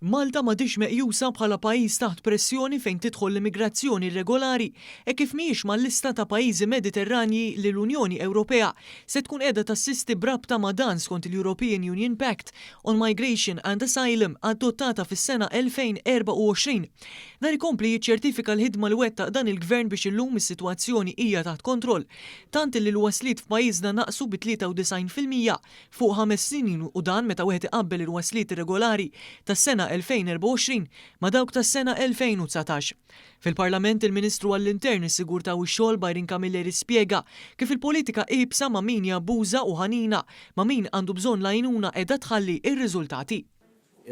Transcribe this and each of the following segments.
Malta m'għadhiex meqjusa bħala pajjiż taħt pressjoni fejn tidħol l-immigrazzjoni irregolari hekk kif mhijiex mal-lista ta' pajjiżi Mediterranji li l-Unjoni Ewropea se tkun qiegħda tassisti b'rabta ma' dan skont il-European Union Pact on Migration and Asylum adottata fis-sena 2024. Dan ikompli jiċċertifika l-ħidma li wettaq dan il-Gvern biex illum is-sitwazzjoni hija taħt kontroll tant li l-wasliet f'pajjiżna naqsu bi 93% fuq 5 snin u dan meta wieħed iqabbel il-wasliet irregolari tas-sena 2024 ma' dawk tas-sena 2019. Fil-Parlament, il-Ministru għall-Intern, is-Sigurtà u x-Xogħol Byron Camilleri spjega kif il-politika iebsa ma' min jabbuża u ħanina ma' min għandu bżonn l-għajnuna qiegħda tħalli ir-riżultati.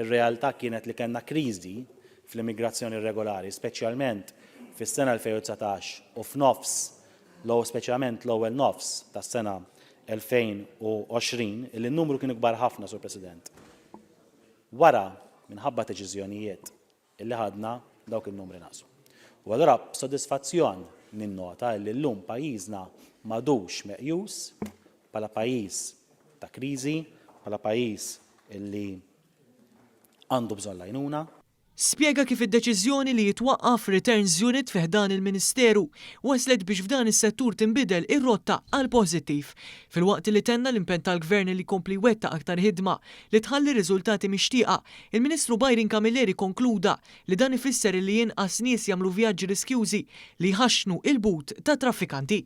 Ir-realtà kienet li kellna kriżi fl-immigrazzjoni irregolari, speċjalment fis-sena 2019 u f'nofs, speċjalment l-ewwel nofs tas-sena 2020, illi n-numru kienu kbar ħafna, Sur President. Wara, minħabba deċiżjonijiet illi ħadna, dawk il-numri naqsu. U allura b'sodisfazzjon ninnota illi llum pajjiżna m'għadux meqjus bħala pajjiż ta' kriżi, bħala pajjiż illi għandu bżonn l-għajnuna. Spjega kif id-deċiżjoni li jitwaqqaf Returns Unit fi ħdan il-Ministeru waslet biex f'dan is-settur tinbidel ir-rotta għal pożittiv. Filwaqt li tenna l-impenn tal-Gvern li jkompli jwettaq aktar ħidma li tħalli riżultati mixtieqa, il-Ministru Byron Camilleri konkluda li dan ifisser li inqas nies jagħmlu vjaġġi riskjużi li jħaxxnu il-but ta' traffikanti.